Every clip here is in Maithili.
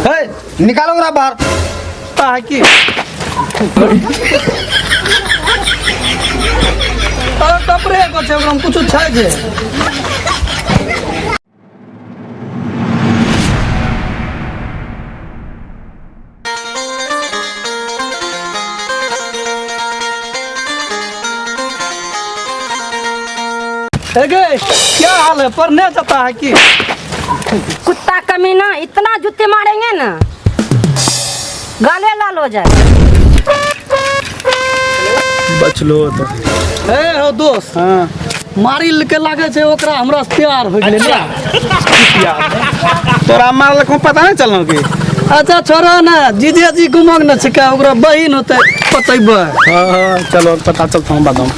हे निकालो ओकरा बाहर। ता की अरे कपड़े एगो छै ओकरामे कुछो छै जे। हे गे, क्या हाल है? पढ़ने जाता है कि? कुत्ता कमीना, इतना जूते मारेंगे ना गाले लाल हो जाए। बचलो तो। हे हो दोस्त। हाँ। मारी के लागे छै ओकरा हमरा से प्यार हो गेलै ना। तोरा मारल को पता नहीं चलनो की? अच्छा छोड़ो ना, जीजा जी गुमंग न छिका, ओकरा बहिन होते पतेबै। हाँ हाँ चलो पता चलता हूँ बाद में।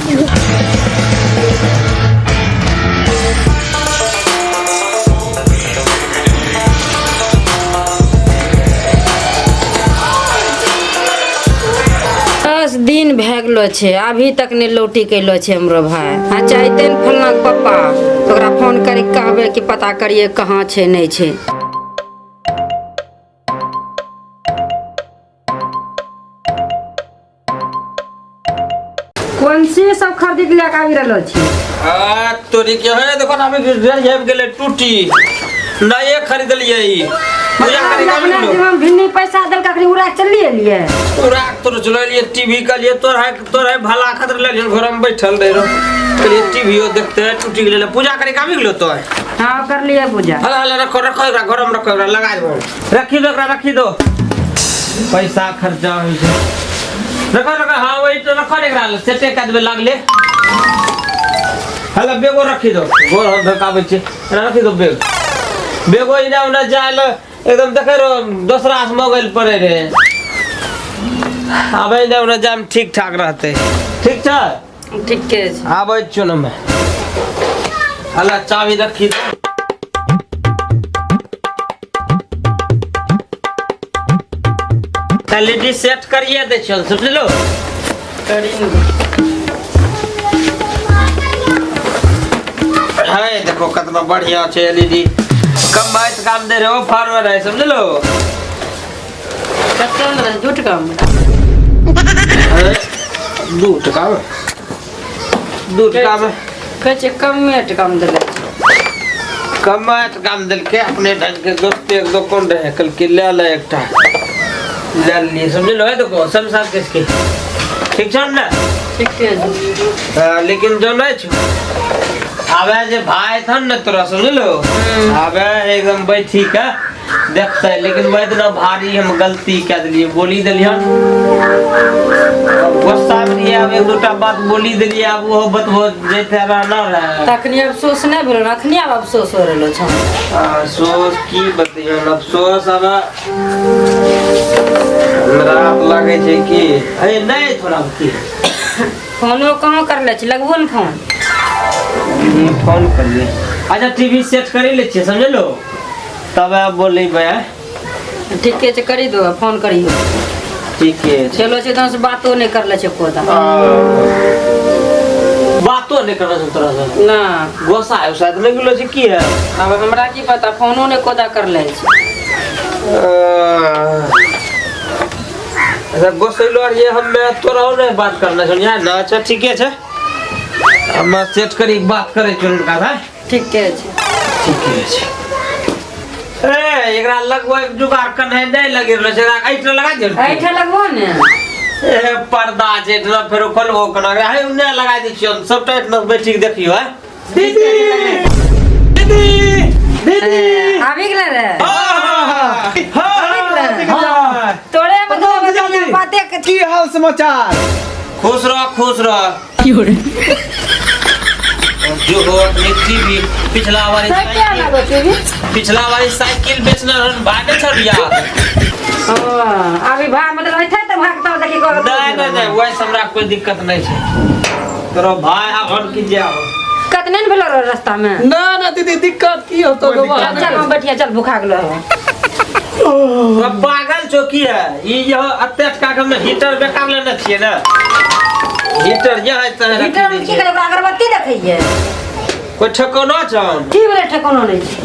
10 दिन भए गेलो छै, अभी तक नहि लौटी के अयलो छै हमरो भाय। अच्छा अयतै ने फलना के पप्पा तऽ ओकरा फोन करि के कहबै कि पता करिए कहाँ छै नहि छै। कोन सी सब खरीद के लए के आबि रहलो छी? आ तोरी के है देखो ना, अभी ड्रेस आबि गेलै टूटी, नये खरीदलियै ई। पूजा करे के अपना आबि गेलो। जीवन भिन्नी पैसा देलक अखनी उड़ा के चलि एलियै। उड़ा के तोर चलेलियै टीवी के लिए, तोर है तोर है भला खातिर लेलियै, घर में बैठल रहे रहो। कहलियै टीवीओ देखते टूटी गेलै। पूजा करे के आबि गेलो तो? हाँ करलियै पूजा। हले हले रखो रखो एकरा घर में रखो, एकरा लगा देबो। रखी दो एकरा, रखी दो, पैसा खर्चा होइ छै। रखो रखो, हाँ वही तो रखो ने एकरा, सेटे कऽ देबै लागले। हले बेगो रखी दो, गोर हाथ धोकाबै छै, एकरा रखी दो बेग। बेगो इना उना जाय ल एकदम देखे रहो दोसरा से मंगैल पड़े रहे। आबै इना उना जाय ठीक ठाक रहते। ठीक छै? ठीके छै। आबै छियौ ने हमे। हले चाबी रखी दो। एलईडी सेट करिए दै छियौ, समझलो? करी। है देखो कतना बढ़िया छै एलईडी, कम बात काम दे रहे हो फार्म रहे, समझलो? कते में रहे? 2 टका में। 2 टका में, 2 टका में। कहै छै कमे टका में देले छै। कम टका में देलकै। अपने ढंग के दोस्त एक दोकान रहे, कहलकै ले ले एकटा, ले लिए, समझलो? है देखो समसा किसके ठीक छै ने? ठीके छै। हाँ, लेकिन जो नहीं छो आबे जे भाई थन ने तोरा, समझलो? आबे एकदम बैठी के देखते, लेकिन वह इतना भारी हम गलती कर दिलिए, बोली दिलिए गुस्सा में रहिए, अब एक दूटा बात बोली दिलिए, अब वो बतबो जैते रहना रहे। तखनी अफसोस नहीं भेलो, अखनी आब अफसोस हो रहलो छौ। अफसोस की बतैयौ, अफसोस अब हमरा लागै छै कि अरे नहीं थोड़ा की फोनो कहाँ करले छी, लगबो ने फोन। फोन करिए। अच्छा टीवी सेट करी ले छियै, समझलो? तब आब बोलेबै। ठीके छै, करी दो, फोन करियो। ठीके छै। चलो छै तोरा से बातो नहि करले छै कोदा। बातो नहि करले छै तोरा से? ना। गोसा है शायद, नहि गेलो छै की है? अब हमरा की पता, फोनो नहि कोदा करले छै। अच्छा गोसैलो आर ये हमे तोरा नहीं बात करना छै ना? अच्छा ठीके छै, हम सेट करी बात करै छियौ हुनका से। ठीके छै। ठीके छै। ए एकरा लगबै के जुगाड़ कन्हे नहि लगी रहल छै, एकरा एहिठाम लगा दियौ। एहिठाम लगबो ने। ए पर्दा छै एहिठाम, फेरो खोलबो केना? हे ओन्ने लगा दै छियौ, सबटा एहिठाम बैठी के देखियौ। है दीदी दीदी दीदी आबि गेलै रे? हाँ, हाँ, तोरे मतलब बाते के। की हाल समाचार? खुश रह खुश रह। जो हो अपनी टीवी पिछला वाली साइकिल लागो टीवी, पिछला वाली साइकिल बेचना रहन भाई नहीं छल यार। हां अभी भाई मतलब होइते त भाग त देखी कर। नहीं नहीं नहीं, वैसे हमरा कोई दिक्कत नहीं है, तोरो भाई आब की जाओ। कतने ने भेलो रहो रास्ता में? ना ना दीदी, दिक्कत की होतो गो? चल चल हम बैठिया, चल भूखा गेलो हो। तो पागल छो की है ई? जो अत्ते टका के हम हीटर बेकार लेने छियै ने, हीटर जे है तऽ हीटर में की करे? ओकरा अगरबत्ती देखैये। कोई ठेकाना छौ? की भेलै? ठेकानो नहि छै।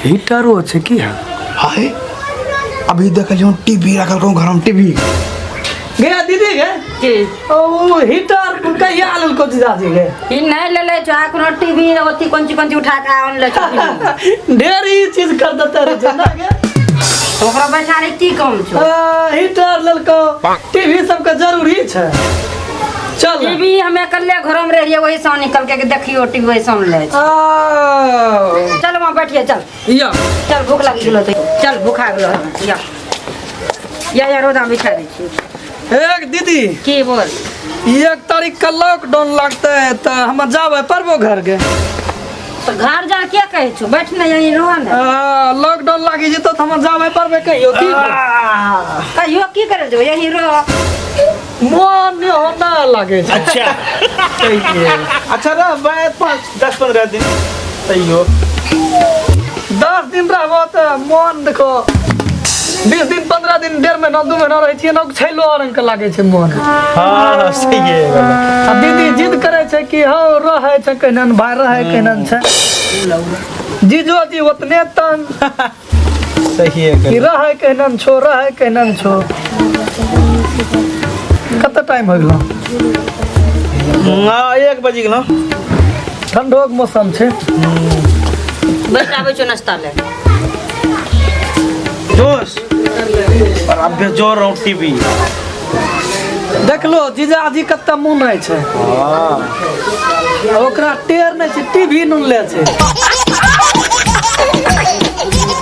हीटरो छै की है हाय अभी देखलियो टीवी रखल को घर में टीवी गे दीदी गे की ओ हीटर कहिया लेलको जीजाजी गे ई नहीं ले ले छो कोनो टीवी ओथी कोन चीज कोन चीज उठा के आन ले छो ढेरी चीज कर देते रहे छै ना गे ओकरा बैठारे की काम छो हीटर लेलको टीवी सबके जरूरी छै चल टीवी हमे अकेले घर में रहिए वही से निकल के देखियो टीवी वही से ले आ, चल वहाँ बैठिए चल या चल भूख लगी गेलो तो चल भूखा गेलो हमे या या या रोदा बिछा दै छी एक दीदी की बोल एक तारीख के लॉकडाउन लगते तऽ हम जाबै पड़बो घर के तो घर जा के कहै छौ बैठ ने यहीं रह ने लॉकडाउन लागि जेतौ तऽ हम जाबै पड़बै कहियो की कहियो की करे जेबै यहीं रह मोन होना लागे छै अच्छा अच्छा रह 5 10 15 दिन तैयो 10 दिन रहबो तऽ मोन देखो 20 दिन 15 दिन 1.5 महीना 2 महीना रहै छियै ने छैलो रंग के लागे छै मोन हाँ सही है आ दीदी जिद करै छै कि हँ रहै छै केहन भाय रहै केहन छै जीजो जी ओतने तंग सही है कि रहै केहन छो रहै केहन छो कते टाइम हो गेलो हाँ 1 बजे गेलो ठंडो के मौसम छै बैठ आबै छौ नाश्ता ले जोश पर अब जोर रहो टीवी देखलो जीजाजी कते मुन रहै छै ओकरा टेर नहि छै टीवी नुन ले छै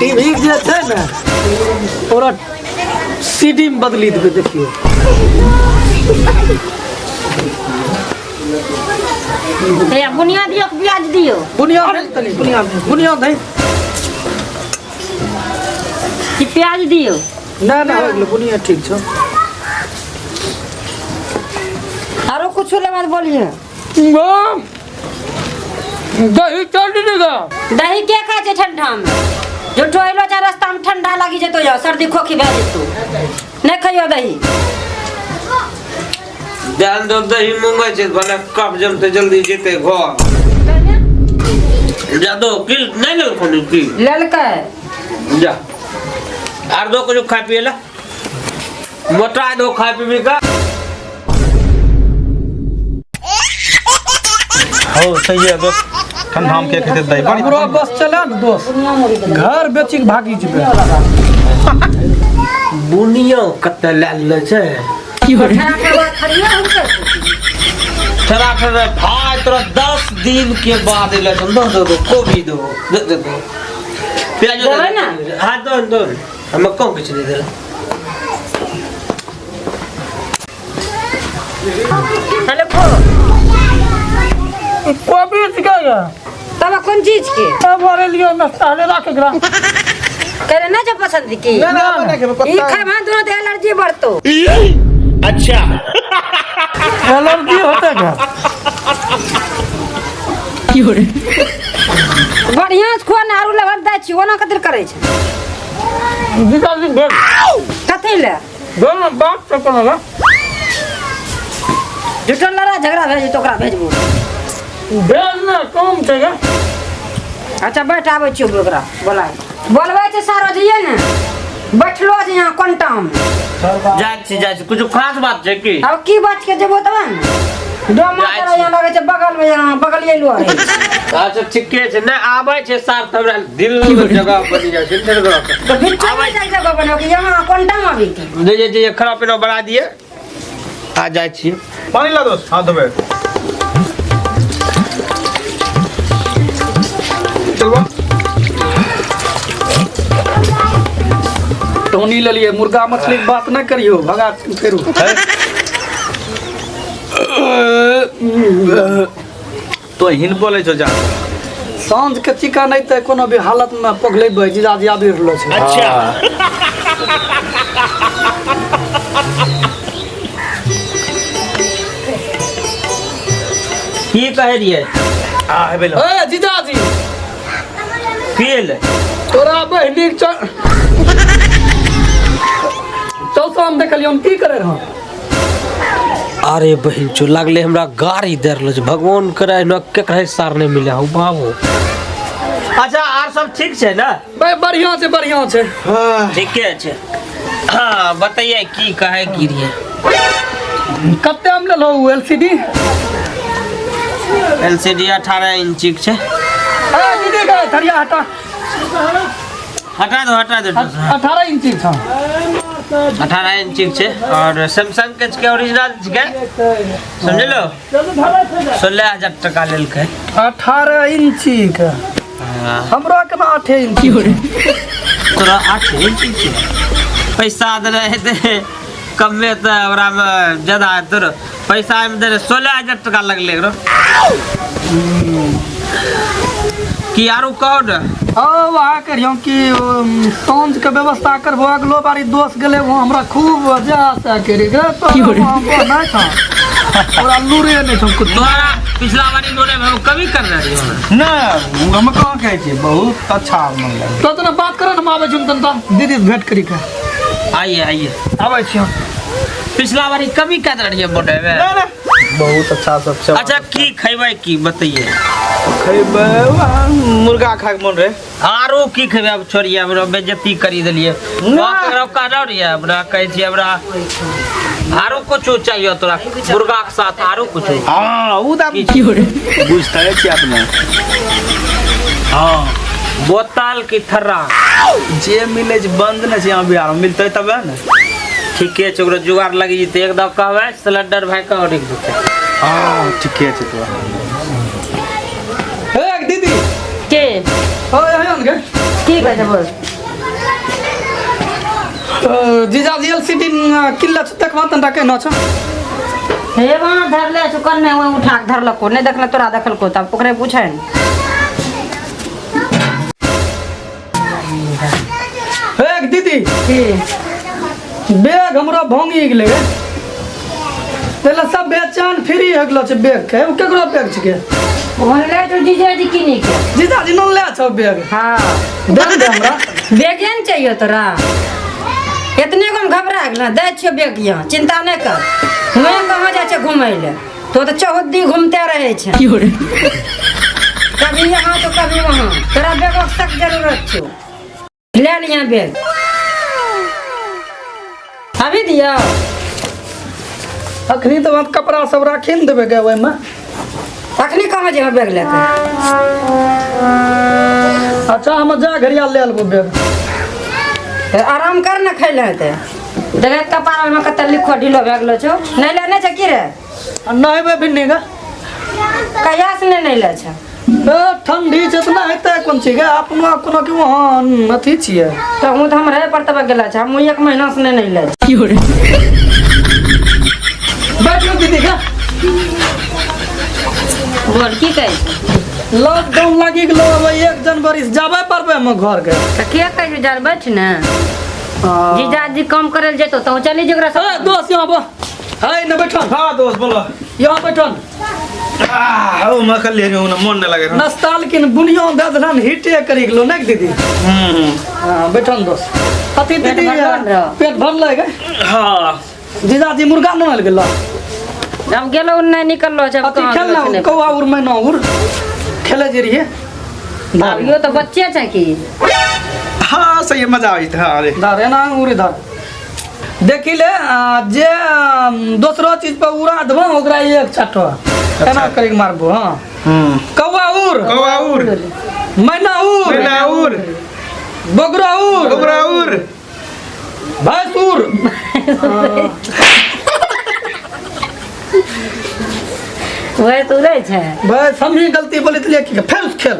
टीवी जे छै ने ओकरा सीडी में बदली देबै देखियौ हे बुनिया दियो कि प्याज दियो बुनिया दे तनी बुनिया दे बुनिया दे कि प्याज दियो ना ना हो गेलो बुनिया ठीक छौ आरो कुछो लेबा बोलिए दही चल दीदी दही के खाइ छै ठंडा में झूठो अइलो छै रास्ता में ठंडा लागि जेतो या सर्दी खोखी भए जेतो नहीं खइयो दही ध्यान दो दही मंगै छै भले कफ जमते जल्दी जेते घर जा दो किल नहीं लेलखुन की लेलकै जा आर दो कुछ खाय पिए ला मोटा दो खाय पीबी का हो सही है दोस्त ठंडा में के खेते दही बड़ी हमरो बस चले ने दोस्त घर बेची के भागी जेबै बुनिया कते लए ले छै ठरा ठरा भाई तोरा 10 दिन के बाद एलै छौ दो दो दो कोबी दो दे दे दो प्याज देबै ना? हाँ दो दो हमें कौन किछु नहीं देला हेलो खो कोबी सिखेगा तब कोन चीज के तब अरे लियो नाश्ता ले राख एकरा करे ना जो पसंद की ना ना बना के ई पत्ता खाय तुरंत एलर्जी बढ़तो एलर्जी होते का बढ़िया से खुआ ना आरू लगन दै छी ओना कथी करै छै जीजाजी भेज कथी ले भेज ना बात से कोनो ना झूठो लड़ा झगड़ा भए जेतौ ओकरा भेजबो भेज ना कम छै गे अच्छा बैठ आबै छियौ ओकरा बोलाय बोलबै छै सारो जइए ने बैठलो छै यहाँ कोनटामे जाइ छी जाइ छी कुछ खास बात छै की अब की बात के जेबो तब ने डोमा जाइ तरह छी। यहाँ लगै छै बगल में यहाँ बगलिए लो रहै छै। अच्छा ठीके छै नहि आबै छै सार तऽ हमरा दिल जगह बनि जाइ छै ने जगह तऽ बिच्चो में जाइ जगह बनो कि यहाँ कोनटामे अभी के जे जे जे खाना पीना बना दिए आ जाइ छियै पानी ला दोस्त हाथ धोबे चलबा टोनी लेलिए मुर्गा मछली के बात ना करियो भगा फेरू तो हिन बोले छो जा साँझ के चिकन अइतै कोनो भी हालत में पगलेबै जीजाजी आबि रहलो छै अच्छा की कहै रहियै आ हेबे लो ए जीजाजी की एलै तोरा बहिनी चौसा हम देखलियौ हम की करे रहो अरे बहिन चो लागले हमरा गाड़ी दे रहलो छै भगवान करे न केकरा सार नहीं मिले हो बाबू अच्छा आर सब ठीक छै ने? भाई बढ़िया छै, बढ़िया छै। ठीके छै। हाँ बताइए की कहे की रहिए? कते हम लेलहुँ एलसीडी? एलसीडी 18 इंच के छै। ए दीदी के थरिया हटा। हटा दो, हटा दो। 18 इंच के छौ। 18 इंच के छै और सैमसंग के छै, ओरिजिनल छै, समझलो? 16,000 टका लेलकै। 18 इंच के। हाँ। हमरा केना 8 इंच? तोरा 8 इंच के पैसा देने हेतै कमे, तऽ ओकरा में ज्यादा तोर पैसा में देने 16,000 टका लगलै एकरो। की आरो कहो ने? हाँ वहाँ करियौ कि साँझ के व्यवस्था करबो। अगलो बारी दोस्त गेलै वहाँ हमरा खूब जा से करी गे, तो नहीं छौ, ओकरा लूरे नहीं छौ कुछ। तोरा पिछला बारी मोने में हम कमी करने रहियो ना, हम कहाँ कहै छियै, बहुत अच्छा मन लगै। तो तना बात कर, हम आबै छी तनता दीदी से भेंट करी के। आइए आइए। आबै छी हम। पिछला बारी कमी कर रहियो मोने में। ना ना, बहुत अच्छा सब छै। अच्छा की खैबै की बताइए? खैबै मुर्गा खाके मन रहे। आरो की खेबै? अब छोड़िए, हमरा बेइज्जती करी देलिए। बात करो कहलो रहिए, हमरा कहै छियै हमरा आरो कुछो चाहिए तोरा मुर्गा के साथ आरो कुछो। हाँ उ त बुझते छी अपने। हाँ बोतल की थर्रा जे मिले छै, बंद नै छै यहाँ बिहार में, मिलतै तबे ने। ठीके छै, ओकरा जुगाड़ लगी जेतै। एकदम कहबै सिलेंडर भाई के ऑर्डर देतै। हाँ ठीके छै। तो हे दीदी। के? ओए हयन के। की कहै छै बोल? जीजाजी एलसीडी किल्ला छ, देखबा तनटा केना छ। हे वहाँ धरले छौ कन्ने, वहाँ उठा के धरलको नहि देखले तोरा, देखलको तब ओकरे पूछे ने। हे दीदी। की? बैग हमरा भांगी गेलै गे। पहिले सब बेचैन फ्री हो गेलो छै बैग के। उ केकरो बैग छिकै? ओहन ले छौ जीजाजी किनी के। जीजाजी नन ले छौ बैग? हाँ। दे दे हमरा। बैगे ने चाहिए तोरा? इतने को हम घबरा गेल। दै छियो बैग यहाँ, चिंता नहि कर। हुएँ कहाँ जाइ छै घुमै लए? तो तऽ चौहद्दी घूमते रहै छै, कभी यहाँ तो कभी वहाँ। तोरा बैगक सख्त जरूरत छौ, ले लिहाँ बैग। अभी दियौ? अखनी तऽ हम कपड़ा सब राखी ने देबै गे ओहिमे। अखनी कहाँ जेबै बैग लेके? अच्छा हम जा घड़िया ले लेबो बैग। आराम कर ने, खैले हेतै। देखे कपार में कते लिखो ढीलो भए गेलो छौ। नहि लेने छै की रे? नहेबै भिन्नी गे। कहिया से नहि नहेले छै? ए, ठंडी छै तऽ नहेतै कोन चीज गे? अपनो कोनो कि वहाँ अथी छियै। तऽ हूँ तऽ हमरे पर तब गेला छै। हम एक महीना से नहि नहेले छी। बैठू दीदी गे। बोल की कहै छै? लॉकडाउन लागि गेलो, अब 1 जनवरी से जाबे पड़बै हम घर के। तऽ के कहै छै जानबै छी ने? जीजाजी काम करै लए जेतौ तऽ चली जेकरा ए दोस्त यहाँ बा है न बैठन। हाँ दोस्त बोलो। यहाँ बैठन। आ ओ मखल ले रही मन न लगे। नाश्ता लेकिन बुनिया दे देलन, हिटे करी गेलो ने दीदी। हाँ बैठन दोस्त। अथी पेट दीदी भरल रहो। पेट भरलै गे? हाँ। जीजाजी मुर्गा न गेलो? जब गेलो नहि निकललो जब अथी कहाँ खेलना गेलो छै नहि। कौआ उड़ मैना उड़ खेले जे रहिए। अभियो तऽ बच्चे छै की? हाँ सही है, मजा आई था। अरे धर एना उड़ धर देखी ले, जे दोसरो चीज पर उड़ा देबो ओकरा एक चटो एना करी के मारबो। हाँ कौआ उड़। कौआ उड़। मैना उड़। मैना उड़। बगरा उड़। बगरा उड़। भैंस उड़। वही तऽ उड़ै छै। बस हम ही गलती बोली लिए कि फिर उस खेल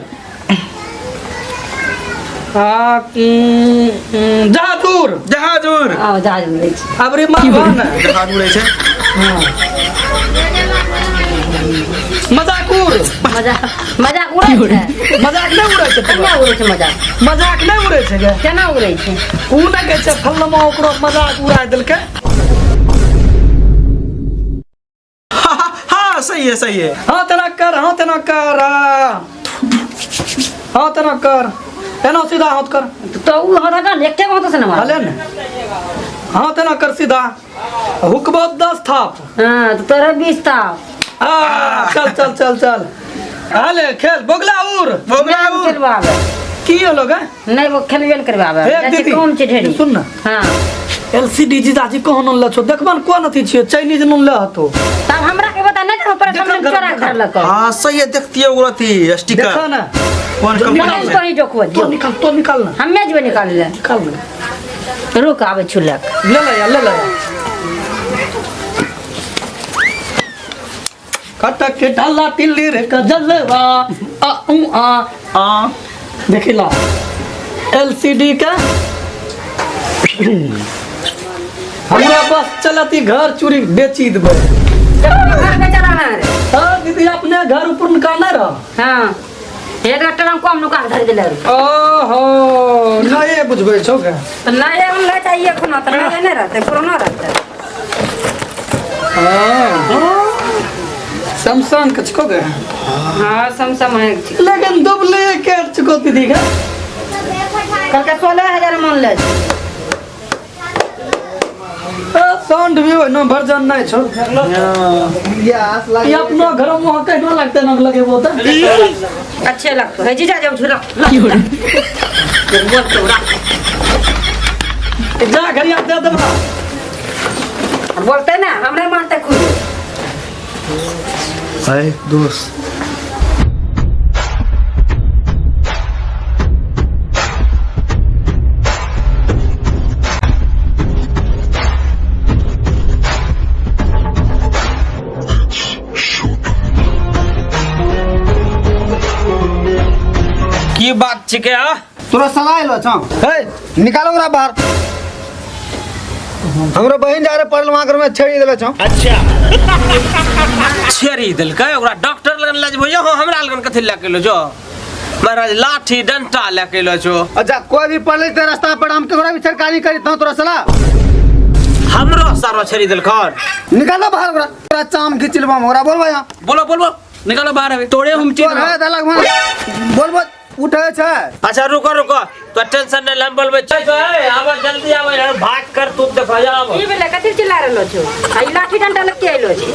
जहाज उड़। जहाज उड़। आओ जहाज उड़ै छै। अब रे मारबो ने। जहाज उड़ै छै। मजाक उड़। मजाक मजाक उड़ै छै? मजाक नहि उड़ै छै? केना उड़ै छै मजाक? मजाक नहि उड़ै छै गे? केना उड़ै छै? उ नहि कहै छै फल्लमा ओकरो मजाक उड़ा देलकै। हाँ सही है, सही है। हाँ तेना कर, हाँ तेना कर, हाँ तेना कर, एना सीधा हाथ कर। तो उ हाथ हटा ने, एके हाथ से न मार। हले ने, हाँ तेना कर सीधा, हुकबो 10 थाप। हाँ तो तोरा 20 थाप। आ चल चल चल चल, हले खेल। बोगला उड़। बोगला उड़। खेलवा आबै। की होलो गे नहीं वो खेलबे न करबे आबे हे जाइ छी दीदी, कम छै ढेरी सुन ना। हाँ एलसीडी जीजाजी कौन अनले छो देखबन कोन अथी छियो चाइनीज नुन ले हतो तब हमरा के बता नहीं तो पर देखो, सामने चोरा देखो। घर लक हाँ सही है देखतिए ओकरा थी स्टिकर देखो ना कौन कंपनी निकाल से तो ही जोखो तो निकाल तो निकाल ना हम्मे जेबे निकाल ले निकाल ना रुक आवे छुलक ले ले यार ले ले कटक ढाला टिल्ली रे कजलवा आ ऊ आ आ देखिला एलसीडी के हमरा बस चलती घर चूड़ी बेची देबै घर बेचारा ना रे हाँ दीदी अपने घर ऊपर का नहीं रह हाँ एक ट्रंक कम नुका के धर देले रे ओहो नहीं बुझबै छौ के तो नया उन ले चाहिए खुना तो नया नहीं रहते पुराना रहते हाँ सैमसंग के छको गे हाँ सैमसंग है लेकिन डुप्लीकेट छको दीदी के कल के 16,000 मान ले साउंड भी ओहिना वर्जन नहीं छौ ये अपनो घर में वहाँ कहना लगते ना लगे वो तो अच्छे लगतो है जीजा जब झूला बोल तो रख जा घरिया दे देबा बोलते ना हमरे मानते खुद अरे दोस्त की बात छिके आ तोरा सलाह एलो छौ हे निकालो ओकरा बाहर हमरो बहिन जा रे पड़ल वहाँ घर में छेड़ी देले छौ छेड़ी देलकै ओकरा डॉक्टर लगन लए जेबै हो हमरा लगन कथी लए के जो महाराज लाठी डंटा लए के लो छो अच्छा कोई भी पड़ले ते रास्ता पर हम केकरा भी छेड़खानी करी तौ तोरा सलाह हमरो सारो छेड़ी देलखन निकालो बाहर ओकरा तोरा चाम खींच लेबो हम ओकरा बोलबो यहाँ बोलो बोलो निकालो बाहर अभी तोड़े हम चीज तोर है दलक में बोलबो उठे छै अच्छा रुको रुको तो टेंशन नहीं हम बोलबै छै आब जल्दी आबै भाग कर तू देखो आब ई भेलै कथी चिल्ला रहलो छो आ ई लाठी डंडा लग के आइलो छी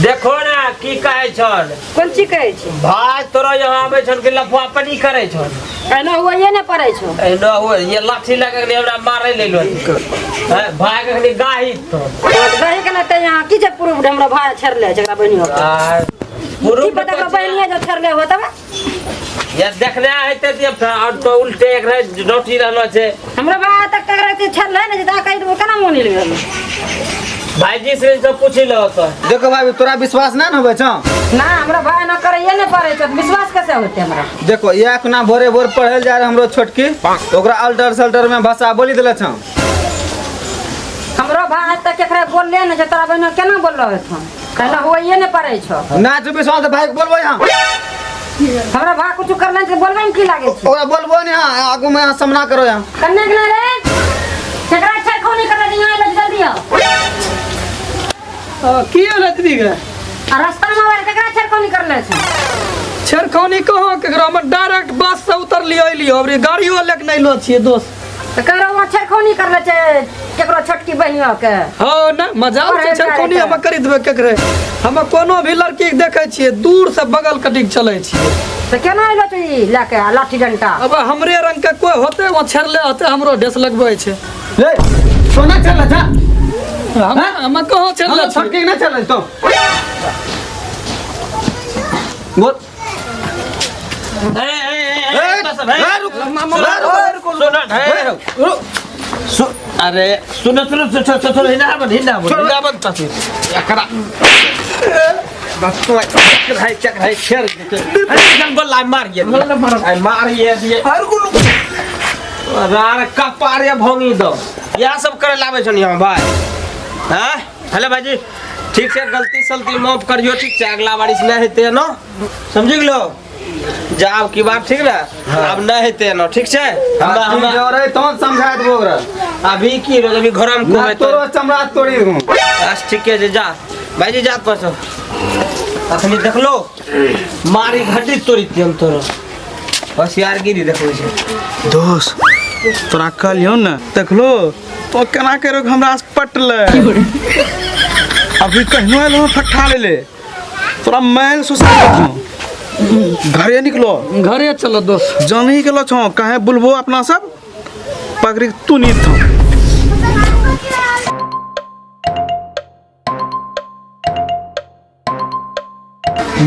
देखो ना की कहै छन कोन चीज कहै छी भाई तोरा यहाँ आबै छन कि लफुआ पनी करै छन एना हुए ने पड़ै छो एना हुए ये लाठी लगा के हमरा मारै ले लो हैं भाई के कनी गाही तो गही के ते यहाँ की जे प्रूफ हमरा भाई छेड़ले छै एकरा बहिनियो के आ की पुरुष पता ओकरा बहिनिया जो छेड़ले हो तब ये देखने हेतै ते और तो उल्टे एक रहे रोटी रहलो छै हमरा भाई तक ककरा के छेड़ले ने जे ता कहि देबो केना मोन गेल भाईजी से सब पूछि लो तो देखो भाभी तोरा विश्वास ना न होवे छौ ना हमरा भाई ना करैये ने पड़ै छै विश्वास कैसे होते हमरा देखो ये अखना भोरे भोर पढ़ल जा रहे हमरो छोटकी ओकरा अल्टर सल्टर में भाषा बोली देले छौ हमरो भाई तक केकरा बोलले ने जे तोरा बहिनो केना बोललो हेथन कहला होइए ने पड़ै छौ ना छौ विश्वास त भाई के बोलबो यहाँ हमरा भाई कुछ करले छै बोलबै में की लागे छै ओकरा बोलबो ने यहाँ आगू में यहाँ सामना करो यहाँ कन्ने गेलै रे केकरा छेड़खानी करले छै यहाँ आइलो जल्दी आओ की होलै दीदी के आ रास्ता में आबै केकरा छेड़खानी करले छै छेड़खानी कहाँ केकरो हम डायरेक्ट बस से उतर लियो अइलियो अबरी गाड़ियो लेके नहीं लो छियै दोस्त तऽ कह रहा छेड़खानी करले छै केकरो छोटकी बहिनियो के हाँ ना मजा आबै छै छेड़खानी हम करी देबै केकरे हम कोनो भी लड़की के देखै छियै दूर से बगल कटी के चलै छियै तऽ केना अइलो छै ई लए के आ लाठी डंटा अब हमरे रंग के कोई होते वो छेड़ले होते हमरो ढेस लगबै छै ए सोना चल जा हम हम कहाँ छेड़ले हमरो छियै छोटकी ना चल तो बोल ए ए ए ए, बस भाई ए, रुक, ए, रुक, सुनो ए रुक। अरे सुनो सुनो सुनो सुनो हिना बन हिना बन हिना बन तसी एकरा बस तो चक है छेड़ अरे जन बोल मार ये मार मार ये ये हर गुल अरे कपार या भोंगी दो यह सब करे लावे छन यहाँ भाई हाँ हेलो भाईजी ठीक छै गलती सलती माफ करियो ठीक छै अगला बारी से नहीं हेतै न समझि गेलो जाब की बात ठीक ना अब नहीं हेतै न ठीक छै हमरा हमरा जो रहे तोन समझा देबो ओकरा अभी की रोज अभी घर में ना कोबे तोरो चमड़ा तोड़ी दूं बस ठीके छै जा भाईजी जा तो सब अखनी देखलो मारी घटी तोड़ी दियन तोरो होशियारगिरी देखबै छै दोस्त तोरा कहलियौ ने देखलो तो केना करो हमरा से पटलै अभी कहिनो एलहुँ फट्ठा ले ले तोरा मैल सुसा देतहुँ घरे निकलो। घरे चलो दोस्त। जानी गेलो छौ कहे बुलबो अपना सब पकड़ी तू नहीं था।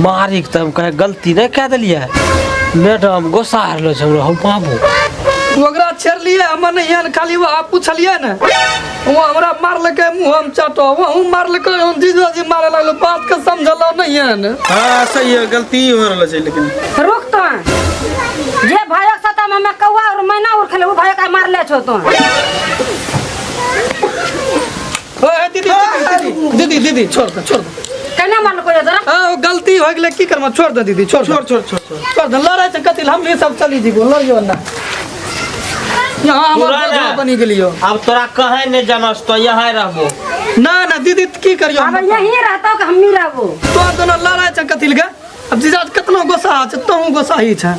मारिक त हम कहे गलती नहीं कह दिलिए मैडम गुस्सा आ रहलो छै हमरा, हम पाबो ओकरा छेड़लिए हम नहीं हन खाली वहाँ पूछलिए ने वो हमरा मारलकै मुँह हम चाटो वहूँ मारलकै हम जीजाजी मारे लागलो बात के समझलो नहीं हन। हाँ सही है गलती हो रहलो छै लेकिन रुक तो जे भायक साथ में कौआ और मैना उड़ खेले वो भायक मारले छो तो। ओए दीदी दीदी दीदी दीदी छोड़ दे छोड़ दे। केना मारलको जरा? हां वो गलती हो गेलै की करम छोड़ दे दीदी छोड़ छोड़ छोड़ छोड़ छोड़ दे। लड़ाई छै कथि हम भी सब चली जीबो लड़ियो ना यहाँ हमर बनी गेलियो। अब तोरा कहे नहीं जानस तो यहाँ रहबो। ना ना दीदी की करियो अब यहीं रहतो कि हमनी रहबो। तो दोनों लड़ाई छै कथि लगे अब जीजा केतना गुस्सा छै तोहू गुस्सा ही छै।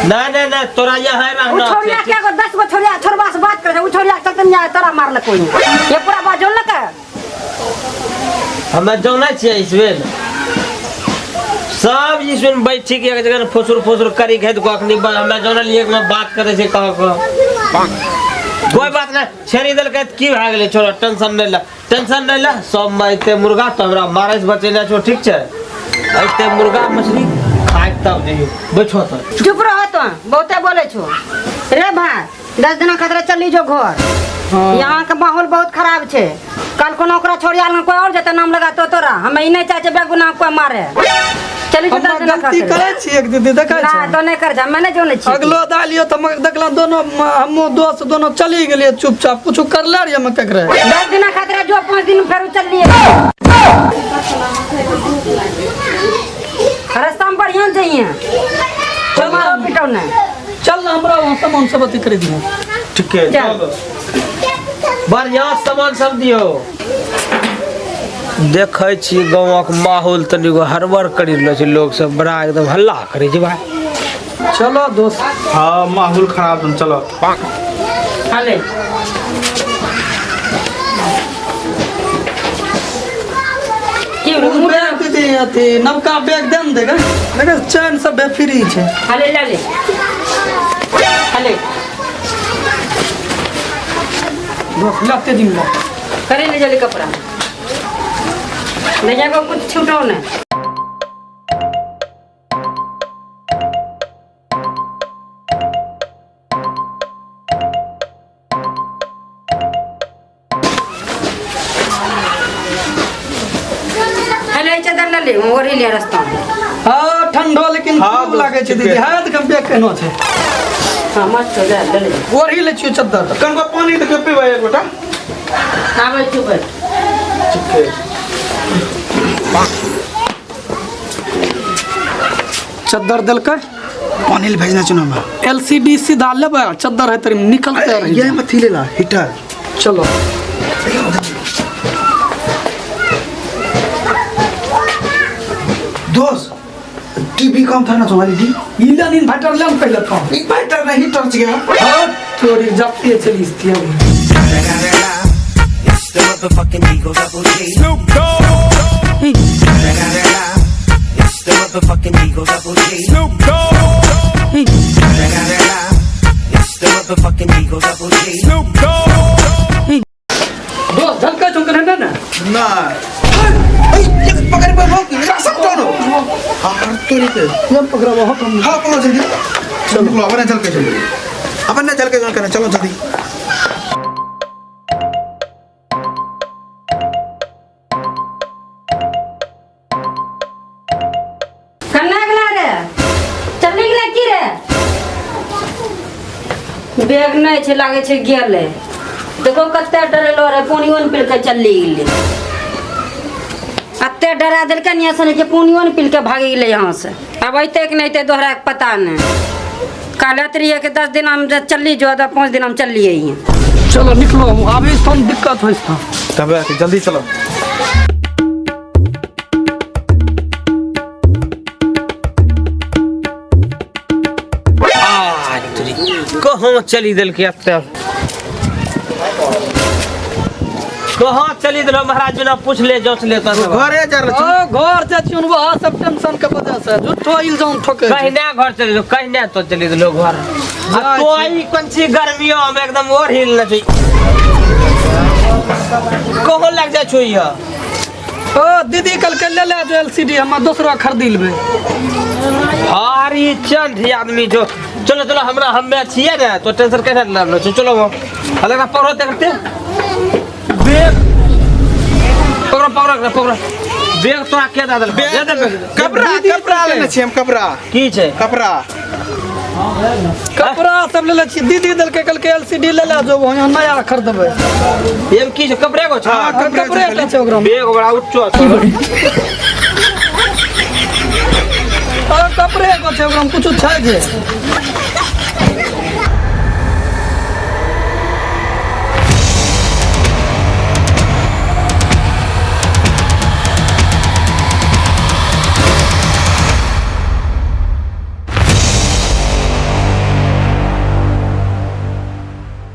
ना ना ना तोरा यहाँ रहना। उ छोरिया के एगो 10 गो छोरिया छोरबा से बात करे उ छोरिया चलते नहीं तोरा मारलको ये पूरा बात जोन लके। हमे जानै छियै इसवेल सब इसमें बैठी के एक जगह फुसुर फुसुर करी के तो अखनी हमे जानलिए एक में बात करे छै कह कह कोई बात नहीं छेरी दल के की भए गेलै छोड़ टेंशन नहीं ले टेंशन नहीं ले सब मारते मुर्गा तो हमरा मारे से बचेने छो ठीक छै ऐते मुर्गा मछली खाय तब जइयो बैठो तो चुप रह तो बहुते बोले छो रे भाई 10 दिन खतरा चली जो घर। यहाँ के माहौल बहुत खराब छे कल कोनो ओकरा छोड़िया कोई और जते नाम लगा तो तोरा हम ई नहीं चाहे बेगुनाह कोई मारे चली जो 10 दिन गलती करे छी एक दीदी देखै ना तो नहीं कर जा मैंने जो नहीं छी अगलो दालियो त देखला दोनों हम दोस्त दोनों चली गेलिए चुपचाप कुछ करले रे हम केकरे 10 दिन खतरा जो 5 दिन फेर चलिए रास्ता में बढ़िया जाइए चल मारो पिटो ने चल ना हमरा वहां सामान सब अथी कर दियो ठीक है चल बढ़िया सामान सब दियो। देखै छी गाँवक माहौल तनिगो हड़बड़ करी रहलो छै लोग सब बड़ा एकदम हल्ला करै छै भाई। चलो दोस्त। हाँ माहौल खराब है चलो हाले की बैग दीदी अथी नवका बैग दे न देगा लेकिन चैन सब फ्री छै। हाले ले ले हाले दोस्त लाते दिन करे ले जल्दी कपड़ा ले जाको कुछ छूटो ना। हेलो चादर ले ले ओढ़ी ले रास्ता। हां ठंडो लेकिन खूब लागे छै दीदी हाथ कम पे केनो छै। हां मस्त ले ले ओढ़ी ले छियो चादर कनको पानी त के पीबै एक गोटा आबै छी बैठ ठीक है। चद्दर देलकै पानी ले भेजना चुना में एलसीडी सीधा लेबै चद्दर है तरी निकलते रही ये मथी लेला हीटर। चलो दोस्त टीवी कम था ना तुम्हारी डी इला नहीं इन्वर्टर ले पहले तो इन्वर्टर नहीं हीटर छ गया। हां थोड़ी जाती चली इसती है। Snoop Dogg. It's the motherfucking Eagle Double G. Snoop Dogg. It's the motherfucking Eagle Double G. Snoop Dogg. दोस्त झलका चौक है ना ना ए एक पकड़ पर भोग कसम टोनो हां तोरी के ये पकड़ा बहुत हम। हां पकड़ो जल्दी चलो अपन चल के चलो अपन ने चल के चल चलो जल्दी। कन्ना गेला रे चली गेला की रे बैग नहीं छे लागे छे गेले देखो कते डरेलो रे पानियो न पी के चली गेले अते डरा देलकै निया से के पानियो न पी के भागी गेले यहाँ से। अब अइते कि नहीं अइते दोहरा के पता नहीं। कहलत रहिए कि 10 दिन हम चली जो 5 दिन हम चलिए चलो निकलो अभी तो दिक्कत होइस था तब जल्दी चलो। कहाँ चली दिल के अब कहाँ चली देलो महाराज बिना पूछले जोचले तो सब। घरे जा रहल ओ घर जाइ छियौ वहाँ सब टेंशन के वजह से झूठो इल्जाम ठोकै छै। कहिना घर चली देलो कहिना तो चली देलो घर आ जाइ तो आई कोन ची गर्मियों में एकदम और हिल न छै कहो लग जाइ छो यह ओ दीदी कल के ले ले जो एलसीडी हम दोसरो खरीद लेबै भारी चंद ही आदमी जो चलो चलो हमरा हम्मे छियै ने तो टेंशन कैसे ना लो चलो वो अलग पकड़ो देखते बैग पकड़ो पकड़ो पकड़ो बैग तोरा के दे देल दे दे बैग। कपड़ा कपड़ा लेने छियै हम कपड़ा की छै कपड़ा कपड़ा सब ले ले छी दीदी देलकै कहलकै एलसीडी ले ले जो वहाँ नया खरीदबै एम की छै कपड़े को छै हाँ, कपड़े कपड़े छै टा छै ओकरामे बैग बड़ा उच्च छै और कपड़े को छै ओकरामे कुछो छै जे